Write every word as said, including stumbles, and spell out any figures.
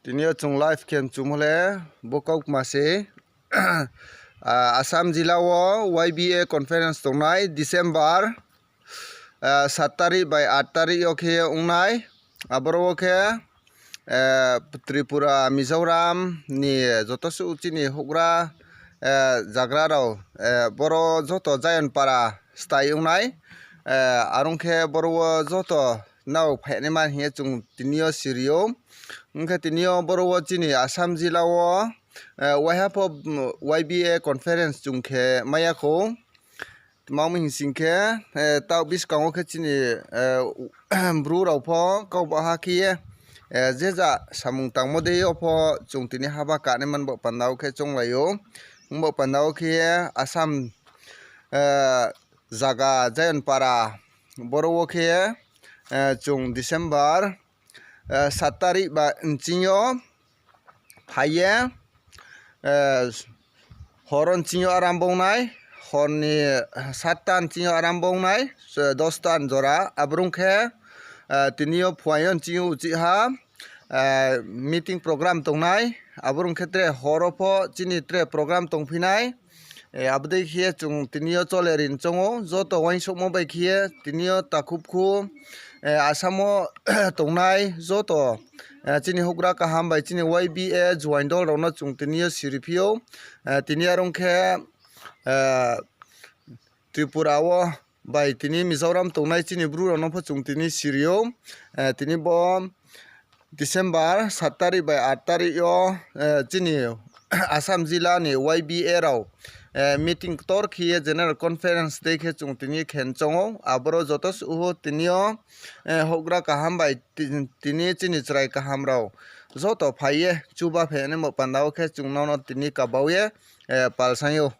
Tini yo chung live khe mchumo le bo kaukma se, Assam jila wo Y B A conference tongnai December sat tarik bai ath tarik yo khe ongnai. Aboro wo khe Tripura, Mizoram ni joto suh chini houhgra, zagra rao, boro joto Zion Para stái ongnai. Are ong khe boro wo joto nrao phainaima hing ye chung tini yo siri ou. Ong khe tini yo boro wo chini Assam jila wo waiha pho Y B A conference chung khe mai ya khou. Tma ong mi hing sing khe, taoh buskang wo khe chini Bru rao pho kaubaha khe ye, je ja samung tangmo dei yo pho chung tini haba kanaima ni baoh panda wo khe chounglai ou. Ong baoh panda wo khe ye Assam zaga Zion Para, boro wo khe chung December sat tarik ba nching yo phai ye, hor nching yo aram bo ong nai, hor ni sat ta nching yo aram bo ong nai, dos ta jora, aboro ong khe tini yo phuaing yo nching yo uchih ha meeting program tongnai, aboro ong khe tre hor wo pho chini tre program tongphi nai. Abo dei khe ye chung tini yo chole ri choung ou, joto uaingsouhmo bai khe ye tini yo takhu bkhu, Assam wo tongnai joto chini houhgra kaham bai chini Y B A juaing dol rao no chung tini yo siri phi ou. Tini are ong khe Tripura wo bai tini Mizoram tongnai chini Bru rao no pho chung tini siri ou. Tini bo December sat tarik bai ath tarik yo chini Assam jila ni Y B A rao meeting ktor khe ye general conference dei khe chung tini khe choung ou. Aboro joto suh tini yo houhgra kaham bai tini chini chrai kaham rao joto phai ye chuba phainai mo panda wo khe chung nrao no tini kabau ye palsaing ou.